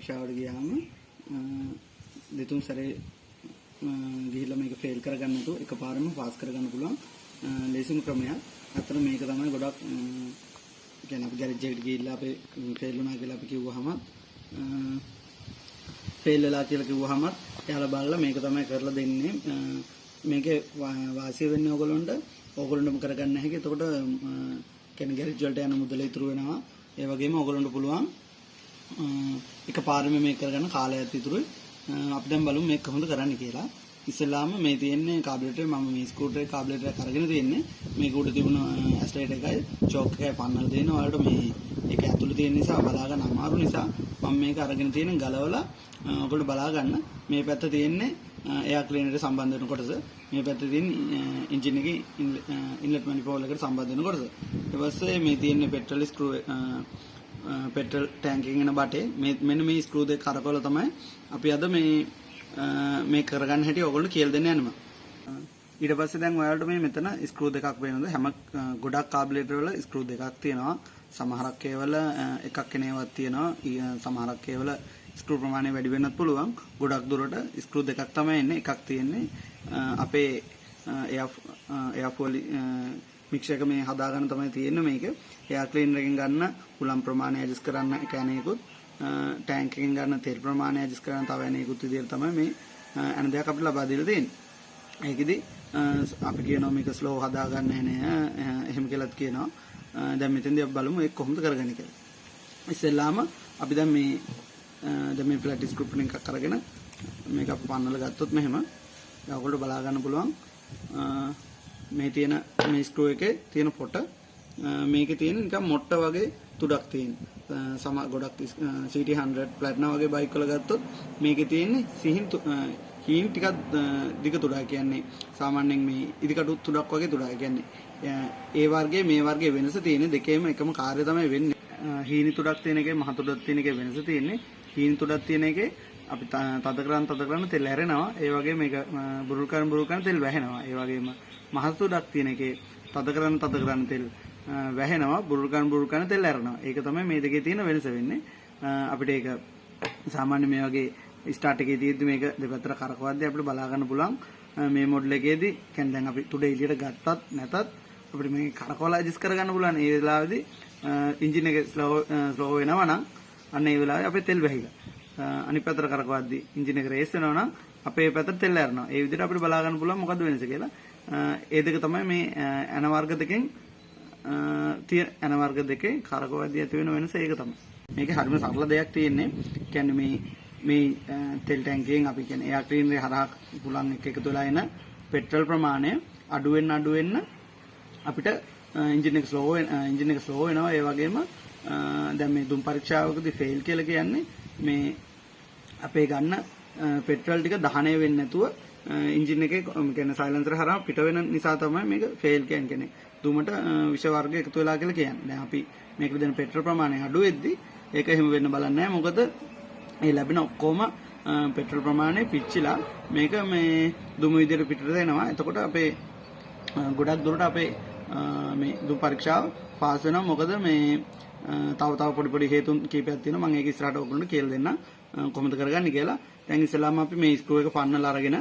පරීක්ෂාවට ගියාම දෙතුන් සැරේ ගිහිල්ලා මේක ෆේල් කරගන්න නැතුව එකපාරම පාස් කරගන්න පුළුවන් ලේසිම ක්‍රමයක්. අතන මේක තමයි ගොඩක් කියන්නේ අපි ගෑරේජ් එකට ගිහිල්ලා අපේ ෆේල් වුණා කියලා අපි කිව්වහම, ෆේල් වෙලා කියලා කිව්වහම එයාලා බලලා මේක තමයි කරලා දෙන්නේ. මේකේ වාසිය වෙන්නේ ඔයගොල්ලන්ට, ඔයගොල්ලන්ටම කරගන්න හැකි. එතකොට කියන්නේ ගෑරේජ් වලට යන මුදල ඉතුරු වෙනවා. ඒ වගේම ඔයගොල්ලන්ට පුළුවන් එකපාරම මේක කරගන්න කාලයත් ඉතුරුයි. අපි දැන් බලමු මේක කොහොමද කරන්න කියලා. ඉස්සෙල්ලාම මේ තියෙන්නේ කාබියුරේටර්. මම මේ ස්කූටර් එකේ කාබියුරේටර් එක අරගෙන තියෙන්නේ. මේක උඩ තිබුණ ඇක්සලරේටර් එකයි චෝක් එකයි පන්නලා තියෙනවා. ඔයාලට මේ ඒක ඇතුළේ තියෙන නිසා බලා ගන්න අමාරු නිසා මම මේක අරගෙන තියෙන ගලවලා ඔයගොල්ලෝ බලා ගන්න. මේ පැත්ත තියෙන්නේ එයාර් ක්ලීනර් එකට සම්බන්ධ වෙන කොටස. මේ පැත්තේ තියෙන එන්ජින් එකේ ඉන්ලට් මැනිෆෝල්ඩ් එකට සම්බන්ධ වෙන කොටස. ඊට පස්සේ මේ තියෙන්නේ පෙට්‍රල් ස්ක්‍රූ, පෙට්‍රල් ටැංක් එකෙන් එන බටේ. මේ මෙන්න මේ ස්ක්‍රූ දෙක කරකවලා තමයි අපි අද මේ මේ කරගන්න හැටි ඔයගොල්ලෝ කියලා දෙන්න යනවා. ඊට පස්සේ දැන් ඔයාලට මේ මෙතන ස්ක්‍රූ දෙකක් පේනවද? හැම ගොඩක් කාබියුරේටර් වල ස්ක්‍රූ දෙකක් තියෙනවා. සමහරක් ඒවල එකක් එන ඒවාත් තියෙනවා. සමහරක් ඒවල ස්ක්‍රූ ප්‍රමාණය වැඩි වෙන්නත් පුළුවන්. ගොඩක් දුරට ස්ක්‍රූ දෙකක් තමයි එන්නේ. එකක් තියෙන්නේ අපේ එයා එයා ෆුවල් මික්සර් එක මේ හදාගන්න තමයි තියෙන්නේ මේක. එයා ක්ලීනර් එකෙන් ගන්න හුලම් ප්‍රමාණය ඇඩ්ජස්ට් කරන්න එක ඇණයකුත්, ටැංක් එකෙන් ගන්න තෙල් ප්‍රමාණය ඇඩ්ජස්ට් කරන්න තව ඇණයකුත් විදියට තමයි මේ ඇණ දෙකක් අපිට ලබා දීලා තියෙන්නේ. ඒකෙදි අපි කියනවා මේක ස්ලෝ හදාගන්න ඇණය එහෙම කියලාත් කියනවා. දැන් මෙතෙන්දී අපි බලමු ඒක කොහොමද කරගන්නේ කියලා. ඉස්සෙල්ලාම අපි දැන් මේ ෆ්ලැට් ස්ක්‍රූ එකක් අරගෙන මේක අපි පන්නලා ගත්තොත් මෙහෙම දැන් ඔයගොල්ලෝ බලා ගන්න පුළුවන් මේ තියෙන මේ ස්ක්‍රූ එකේ තියෙන පොට මේකේ තියෙන නිකන් මොට්ට වගේ තුඩක් තියෙන. සම ගොඩක් CT100 ප්ලැටිනා වගේ බයික් වල ගත්තොත් මේකේ තියෙන්නේ සිහින් හීන් ටිකක් දිග තුඩක්. කියන්නේ සාමාන්‍යයෙන් මේ ඉදිකටු තුඩක් වගේ තුඩක්. කියන්නේ ඒ වර්ගයේ මේ වර්ගයේ වෙනස තියෙන්නේ දෙකේම එකම කාර්යය තමයි වෙන්නේ. හීනි තුඩක් තියෙන එකේ මහ තුඩක් තියෙන එකේ වෙනස තියෙන්නේ හීනි තුඩක් තියෙන එකේ අපි තද කරන් තද කරන් තෙල් ඇරෙනවා. ඒ වගේම මේක බුරුල් කරන් බුරුල් කරන් තෙල් වැහෙනවා. ඒ වගේම මහ තුඩක් තියෙන එකේ තද කරන් තද කරන් තෙල් වැහෙනවා, බුරුල් කරන් බුරුල් කරන් තෙල් ඇරෙනවා. ඒක තමයි මේ දෙකේ තියෙන වෙනස වෙන්නේ. අපිට ඒක සාමාන්‍ය මේ වගේ ස්ටාර්ට් එකේ තියෙද්දි මේක දෙපැත්තට කරකවද්දී අපිට බලා ගන්න පුළුවන් මේ මොඩල් එකේදී කියන්නේ දැන් අපි තුඩ එළියට ගත්තත් නැතත් අපිට මේ කරකවලා ඇඩ්ජස්ට් කරගන්න පුළුවන්. ඒ වෙලාවේදී එන්ජින් එක ස්ලෝ ස්ලෝ වෙනවා නම් අන්න ඒ වෙලාවේ අපේ තෙල් වැහිලා. අනිත් පැත්තට කරකවද්දී එන්ජින් එක රේස් වෙනවා නම් අපේ පැත්තට තෙල් ඇරෙනවා. ඒ විදිහට අපිට බලා ගන්න පුළුවන් මොකද්ද වෙනස කියලා. ඒ දෙක තමයි මේ ඇන වර්ග දෙකෙන් තියෙන ඇන වර්ග දෙකේ කරකවද්දී ඇති වෙන වෙනස ඒක තමයි. මේක හරිම සරල දෙයක් තියෙන්නේ. කියන්නේ මේ මේ තෙල් ටැංකියෙන් අපි කියන්නේ එයාර් ක්ලීනර් හරහා හුලං එක්ක එකතු වෙලා එන පෙට්‍රල් ප්‍රමාණය අඩු වෙන්න අඩු වෙන්න අපිට එන්ජින් එක ස්ලෝ වෙනවා. ඒ වගේම දැන් මේ දුම් පරීක්ෂාවකදී ෆේල් කියලා කියන්නේ මේ අපේ ගන්න පෙට්‍රල් ටික දහනය වෙන්නේ නැතුව එන්ජින් එකේ කියන්නේ සයිලන්සර් හරහා පිට වෙන නිසා තමයි මේක ෆේල් කියන්නේ. දුමට විෂ වර්ග එකතු වෙලා කියලා කියන්නේ. දැන් අපි මේකට දෙන පෙට්‍රල් ප්‍රමාණය අඩු වෙද්දි ඒක එහෙම වෙන්න බලන්නේ නැහැ. මොකද ඒ ලැබෙන ඔක්කොම පෙට්‍රල් ප්‍රමාණය පිච්චිලා මේක මේ දුම විදියට පිටට එනවා. එතකොට අපේ ගොඩක් දුරට අපේ මේ දුම් පරීක්ෂාව පාස් වෙනවා. මොකද මේ තව තව පොඩි පොඩි හේතුන් කීපයක් තියෙනවා. මම ඒක ඉස්සරහට ඔයගොල්ලන්ට කියලා දෙන්නම් කොහොමද කරගන්නේ කියලා. දැන් ඉස්සෙල්ලාම අපි මේ ස්ක්‍රූ එක පන්නලා අරගෙන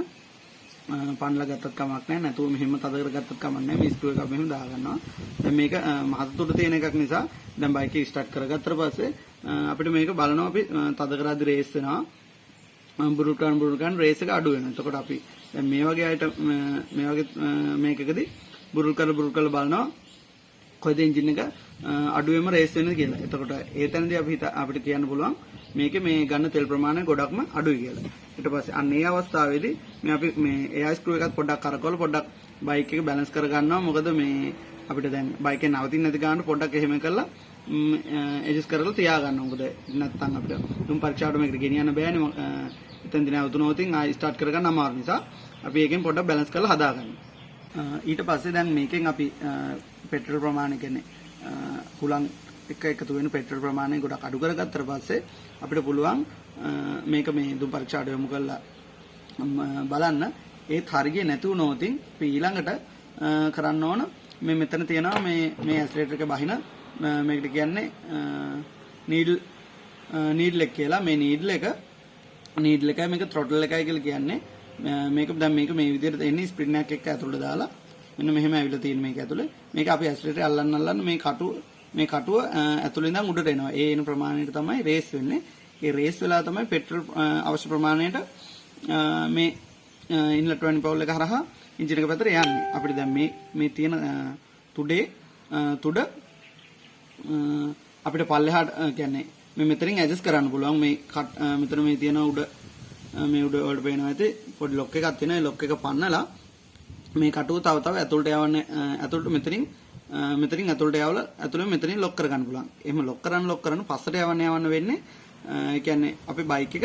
පන්නලා ගත්තත් කමක් නැහැ. නැතුව මෙහෙම තද කරගත්තත් කමක් නැහැ. මේ ස්ක්‍රූ එක අපි මෙහෙම දාගන්නවා. දැන් මේක මහත තුඩ තියෙන එකක් නිසා දැන් බයික් එක ස්ටාර්ට් කරගත්තට පස්සේ අපිට මේක බලනවා අපි තද කරද්දි රේස් වෙනවා. බුරුල් කරන බුරුල් කරන රේස් එක අඩු වෙනවා. එතකොට අපි දැන් මේ වගේ අයිටම් මේ වගේ මේකකදී බුරුල් කරලා බුරුල් කරලා බලනවා කොයිද එන්ජින් එක අඩුවෙන්ම රේස් වෙන්නේ කියලා. එතකොට ඒ තැනදී අපි හිත අපිට කියන්න පුළුවන් මේකේ මේ ගන්න තෙල් ප්‍රමාණය ගොඩක්ම අඩුයි කියලා. ඊට පස්සේ අන්න ඒ අවස්ථාවේදී මේ අපි මේ එයාර් ස්ක්‍රූ එකත් පොඩ්ඩක් කරකවලා පොඩ්ඩක් බයික් එක බැලන්ස් කරගන්නවා. මොකද මේ අපිට දැන් බයික් එක නවතින්න නැති ගානට පොඩ්ඩක් එහෙම කරලා ඇඩ්ජස්ට් කරලා තියාගන්න. මොකද නැත්තම් අපිට දුම් පරීක්ෂාවට මේකට ගෙනියන්න බෑනේ. එතෙන්දී නැවතුනොත් ආයි ස්ටාර්ට් කරගන්න අමාරු නිසා අපි ඒකෙන් පොඩ්ඩක් බැලන්ස් කරලා හදාගන්නවා. ඊට පස්සේ දැන් මේකෙන් අපි පෙට්‍රල් ප්‍රමාණය කියන්නේ හුලං එක එකතු වෙන පෙට්‍රල් ප්‍රමාණය ගොඩක් අඩු කරගත්තට පස්සේ අපිට පුළුවන් මේක මේ දුම් පරීක්ෂාවට යොමු කරලා බලන්න. ඒත් හරිය නැති වුණොත් අපි ඊළඟට කරන්න ඕන මේ මෙතන තියෙනවා මේ මේ ඇක්සලරේටර් එක බහින මේකට කියන්නේ නීඩල් නීඩල් එක කියලා. මේ නීඩල් එක, නීඩල් එකයි මේක ත්‍රොටල් එකයි කියලා කියන්නේ. මේක දැන් මේක මේ විදිහට එන්නේ ස්ප්‍රින් එකක් එක්ක ඇතුළට දාලා මෙන්න මෙහෙම ඇවිල්ලා තියෙන මේක ඇතුලේ. මේක අපි ඇක්සිලරේටර් අල්ලන්න අල්ලන්න මේ කටුව ඇතුළේ ඉඳන් උඩට එනවා. ඒ එන ප්‍රමාණයට තමයි රේස් වෙන්නේ. ඒ රේස් වෙලා තමයි පෙට්‍රල් අවශ්‍ය ප්‍රමාණයට මේ ඉන්ලට් මැනිෆෝල්ඩ් එක හරහා එන්ජින් එක පැත්තට යන්නේ. අපිට දැන් මේ මේ තියෙන තුඩේ තුඩ අපිට පල්ලෙහාට කියන්නේ මේ මෙතනින් ඇඩ්ජස්ට් කරන්න පුළුවන්. මේ මෙතන මේ තියෙන උඩ මේ උඩ වලට පේනවා ඇති පොඩි ලොක් එකක් තියෙනවා. ඒ ලොක් එක පන්නලා මේ කටුව තව තව ඇතුළට යවන්න, ඇතුළට මෙතනින් මෙතනින් ඇතුළට යවලා ඇතුළෙන් මෙතනින් ලොක් කරගන්න පුළුවන්. එහෙම ලොක් කරන්න ලොක් කරන්න පස්සට යවන්න යවන්න වෙන්නේ ඒ කියන්නේ අපේ බයික් එක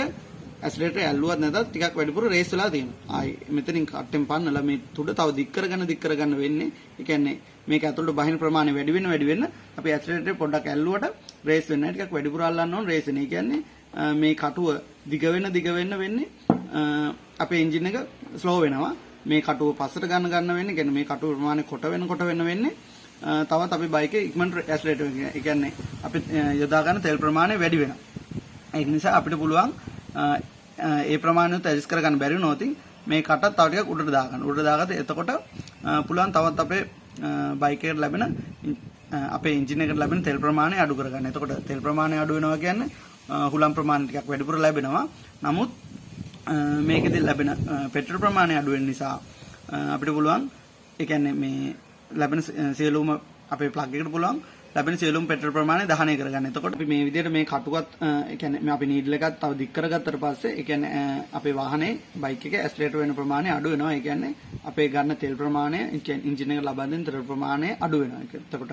ඇක්සිලරේටර් ඇල්ලුවත් නැතත් ටිකක් වැඩිපුර රේස් වෙලා තියෙනවා. ආයි මෙතනින් කට්ටෙන් පන්නලා මේ තුඩ තව දික් කරගන්න දික් කරගන්න වෙන්නේ. ඒ කියන්නේ මේක ඇතුළට බහින ප්‍රමාණය වැඩි වෙන වැඩි වෙන්න අපි ඇක්සිලරේටර් පොඩ්ඩක් ඇල්ලුවට රේස් වෙන්නේ නැහැ. ටිකක් වැඩිපුර අල්ලන්න ඕන රේස් වෙන. ඒ කියන්නේ මේ කටුව දිග වෙන දිග වෙන්න වෙන්නේ අපේ එන්ජින් එක ස්ලෝ වෙනවා. මේ කටුව පස්සට ගන්න ගන්න වෙන්නේ, කියන්නේ මේ කටුව ප්‍රමාණය කොට වෙන කොට වෙන වෙන්නේ තවත් අපි බයික් එක ඉක්මනට ඇක්සිලරේට් වෙනවා. ඒ කියන්නේ අපි යොදා ගන්න තෙල් ප්‍රමාණය වැඩි වෙනවා. ඒක නිසා අපිට පුළුවන් ඒ ප්‍රමාණයත් ඇඩ්ජස්ට් කරගන්න බැරි වුණොත් මේ කටත් තව ටිකක් උඩට දාගන්න. උඩට දාගත්තොත් එතකොට පුළුවන් තවත් අපේ බයික් එකට ලැබෙන අපේ එන්ජින් එකට ලැබෙන තෙල් ප්‍රමාණය අඩු කරගන්න. එතකොට තෙල් ප්‍රමාණය අඩු වෙනවා කියන්නේ හුලම් ප්‍රමාණය ටිකක් වැඩිපුර ලැබෙනවා. නමුත් මේකෙදි ලැබෙන පෙට්‍රල් ප්‍රමාණය අඩු වෙන නිසා අපිට පුළුවන්, ඒ කියන්නේ මේ ලැබෙන සියලුම අපේ ප්ලග් එකට පුළුවන් ලැබෙන සියලුම පෙට්‍රල් ප්‍රමාණය දහනය කරගන්න. එතකොට අපි මේ විදිහට මේ කටුවත් ඒ කියන්නේ මේ අපි නීඩල් එකත් තව දික් කරගත්තට පස්සේ ඒ කියන්නේ අපේ වාහනේ බයික් එකේ ඇක්සිලරේටර් වෙන ප්‍රමාණය අඩු වෙනවා. ඒ කියන්නේ අපේ ගන්න තෙල් ප්‍රමාණය, ඒ කියන්නේ එන්ජින් එකට ලබා දෙන තෙල් ප්‍රමාණය අඩු වෙනවා. ඒක එතකොට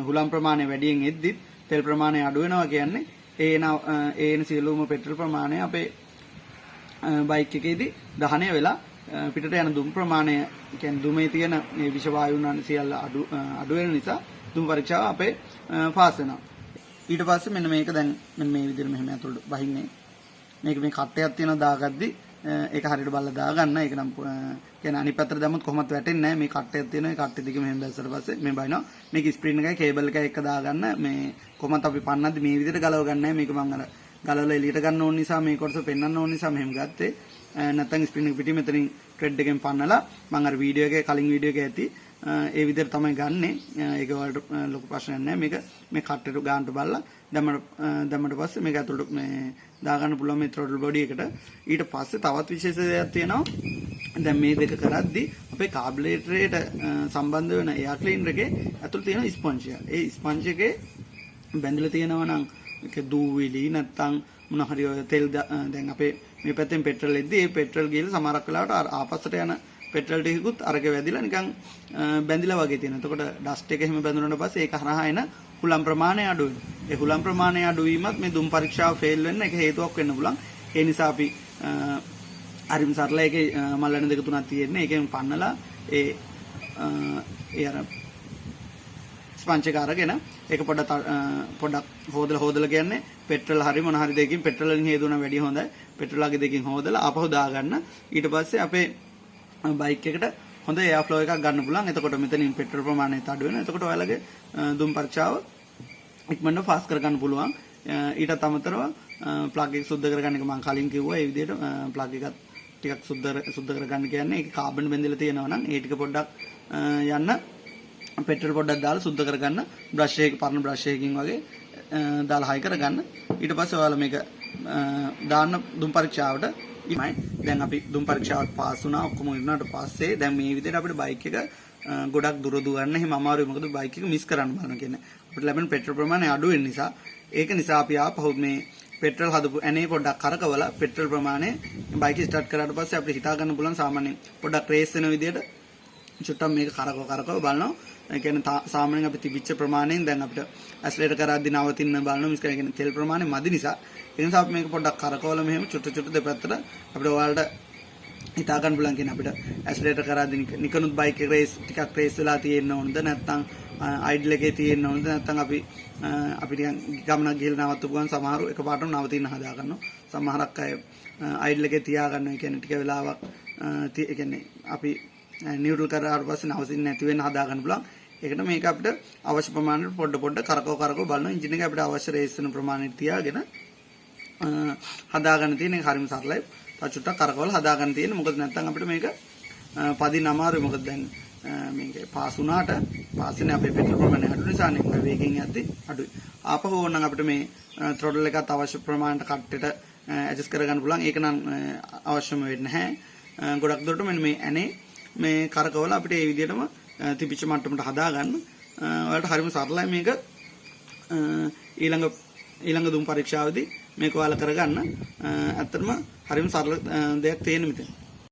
හුලම් ප්‍රමාණය වැඩියෙන් එද්දිත් තෙල් ප්‍රමාණය අඩු වෙනවා කියන්නේ ඒ එන සියලුම පෙට්‍රල් ප්‍රමාණය අපේ බයික් එකේදී දහනය වෙලා පිටට යන දුම් ප්‍රමාණය, කියන්නේ දුමේ තියෙන මේ විෂ වායුන් සියල්ල අඩු අඩු වෙන නිසා දුම් පරීක්ෂාව අපේ පාස් වෙනවා. ඊට පස්සේ මෙන්න මේක දැන් මෙන්න මේ විදිහට මෙහෙම ඇතුළට බහින්නේ. මේක මේ කට්ටයක් තියෙනවා දාගද්දි ඒක හරියට බලලා දාගන්න. ඒක නම් කියන්නේ අනිත් පැත්තට දැම්මොත් කොහොමත් වැටෙන්නේ නැහැ. මේ කට්ටයක් තියෙනවා. ඒ කට්ටෙ දිගේ මෙහෙම බැස්සට පස්සේ මේ බහිනවා. මේක ස්ප්‍රින් එකයි කේබල් එකයි එක දාගන්න. මේ කොහොමත් අපි පන්නද්දි මේ විදිහට ගලව ගන්න නැහැ. මේක මං අර ගලවලා එළියට ගන්න ඕන නිසා, මේ කොටස පෙන්වන්න ඕන නිසා මෙහෙම ගත්තේ. නැත්තම් ස්ප්‍රින් එක පිටින් මෙතනින් ත්‍රෙඩ් එකෙන් පන්නලා මං අර වීඩියෝ එකේ, කලින් වීඩියෝ එකේ ඇති ඒ විදිහට තමයි ගන්නෙ. ඒක ඔයාලට ලොකු ප්‍රශ්නයක් නෑ. මේක මේ කට්ටට ගන්නට බලලා දැම්මට දැම්මට පස්සේ මේක ඇතුළට මේ දාගන්න පුළුවන් මේ ත්‍රොටල් බොඩි එකට. ඊට පස්සේ තවත් විශේෂ දෙයක් තියෙනවා. දැන් මේ දෙක කරද්දි අපේ කාබ්ලේටරේට සම්බන්ධ වෙන එයාර් ක්ලීනර් එකේ ඇතුළේ තියෙන ස්පොන්ජ් එක. ඒ ස්පොන්ජ් එකේ බැඳලා තියෙනවා නම් ඒක දූවිලි නැත්තම් මොන හරි ඔය තෙල් දැන් අපේ මේ පැත්තෙන් පෙට්‍රල් එද්දි ඒ පෙට්‍රල් ගිහලා සමහරක් වෙලාවට අර ආපස්සට යන පෙට්‍රල් ටිකකුත් අරක වැදිලා නිකන් බැඳිලා වගේ තියෙනවා. එතකොට ඩස්ට් එක එහෙම බැඳුනට පස්සේ ඒක හරහා එන හුලම් ප්‍රමාණය අඩු වෙනවා. ඒ හුලම් ප්‍රමාණය අඩු වීමත් මේ දුම් පරීක්ෂාව ෆේල් වෙන්න එක හේතුවක් වෙන්න පුළුවන්. ඒ නිසා අපි හරිම සරල ඒකේ මල්ලන දෙක තුනක් තියෙන්නේ. ඒකෙන් පන්නලා ඒ ඒ අර ස්පංච් එක අරගෙන ඒක පොඩ්ඩක් පොඩ්ඩක් හොදලා, හොදලා කියන්නේ පෙට්‍රල් හරි මොන හරි දෙයකින්, පෙට්‍රල් වලින් හේදුනා වැඩි හොඳයි. පෙට්‍රල් වගේ දෙයකින් හොදලා ආපහු දාගන්න. ඊට පස්සේ අපේ බයික් එකට හොඳ එයාර් ෆ්ලෝ එකක් ගන්න පුළුවන්. එතකොට මෙතනින් පෙට්‍රල් ප්‍රමාණයත් අඩු වෙනවා. එතකොට ඔයාලගේ දුම් පරීක්ෂාව ඉක්මනට පාස් කරගන්න පුළුවන්. ඊටත් අමතරව ප්ලග් එක සුද්ධ කරගන්න එක මම කලින් කිව්වා. ඒ විදිහට ප්ලග් එකත් ටිකක් සුද්ධ සුද්ධ කරගන්න කියන්නේ ඒක කාබන් බැඳිලා තියෙනවා නම් ඒ ටික පොඩ්ඩක් යන්න පෙට්‍රල් පොඩ්ඩක් දාලා සුද්ධ කරගන්න, බ්‍රෂ් එක, පරණ බ්‍රෂ් එකකින් වගේ දාලා හයි කරගන්න. ඊට පස්සේ ඔයාලා මේක දාන්න දුම් පරීක්ෂාවට ඉමයි. දැන් අපි දුම් පරීක්ෂාවත් පාස් වුණා. ඔක්කොම ඉවරනාට පස්සේ දැන් මේ විදිහට අපිට බයික් එක ගොඩක් දුර දුවන්න එහෙම අමාරුයි. මොකද බයික් එක මිස් කරන්න බලන කියන්නේ අපිට ලැබෙන පෙට්‍රල් ප්‍රමාණය අඩු වෙන නිසා. ඒක නිසා අපි ආපහු මේ පෙට්‍රල් හදපු ඇනේ පොඩ්ඩක් කරකවලා පෙට්‍රල් ප්‍රමාණය බයික් ස්ටාර්ට් කරාට පස්සේ අපිට හිතා ගන්න පුළුවන් සාමාන්‍යයෙන් පොඩ්ඩක් රේස් වෙන විදිහට චුට්ටක් මේක කරකව කරකව බලනවා. ඒ කියන්නේ සාමාන්‍යයෙන් අපි තිබිච්ච ප්‍රමාණයෙන් දැන් අපිට ඇක්සලරේටර් කරද්දි නවතින්න බලනවා මිස් කරා. ඒ කියන්නේ තෙල් ප්‍රමාණය මදි නිසා. ඒ නිසා අපි මේක පොඩ්ඩක් කරකවලා මෙහෙම චුට්ට චුට්ට දෙපැත්තට අපිට ඔයාලට හිතා ගන්න පුළුවන් කියන්නේ අපිට ඇක්සලරේටර් කරද්දි නිකනුත් බයික් එක රේස් ටිකක් රේස් වෙලා තියෙන්න ඕනද, නැත්නම් අයිඩල් එකේ තියෙන්න ඕනද, නැත්නම් අපි අපි නිකන් ගමනක් ගිහලා නවත්තපු ගමන් සමහරු එකපාරටම නවතින්න හදා ගන්නවා. සමහරක් අය අයිඩල් එකේ තියා ගන්නවා. ඒ කියන්නේ ටික වෙලාවක් ඒ කියන්නේ අපි නියුට්‍රල් කරාට පස්සේ නවතින්න නැති වෙන්න හදා ගන්න පුළුවන්. ඒකට මේක අපිට අවශ්‍ය ප්‍රමාණයට පොඩ පොඩ කරකව කරකව බලනවා. එන්ජින් එක අපිට අවශ්‍ය රේස් වෙන ප්‍රමාණයට තියාගෙන හදාගන්න තියෙන එක හරිම සරලයි. තව චුට්ටක් කරකවල හදාගන්න තියෙන්නේ. මොකද නැත්තම් අපිට මේක පදින්න අමාරුයි. මොකද දැන් මේක පාස් වුණාට පාස් වෙන්නේ අපේ පෙට්‍රල් ප්‍රමාණය අඩු නිසානේ. මොකද වේගෙන් යද්දි අඩුයි. ආපහු ඕනනම් අපිට මේ ත්‍රොටල් එකත් අවශ්‍ය ප්‍රමාණයට කට්ටෙට ඇඩ්ජස්ට් කරගන්න පුළුවන්. ඒක නම් අවශ්‍යම වෙන්නේ නැහැ. ගොඩක් දුරට මෙන්න මේ ඇනේ මේ කරකවල අපිට ඒ විදිහටම තිබිච්ච මට්ටමට හදාගන්න. ඔයාලට හරිම සරලයි මේක. ඊළඟ ඊළඟ දුම් පරීක්ෂාවේදී මේක ඔයාලා කරගන්න. ඇත්තටම හරිම සරල දෙයක් තියෙන මෙතන.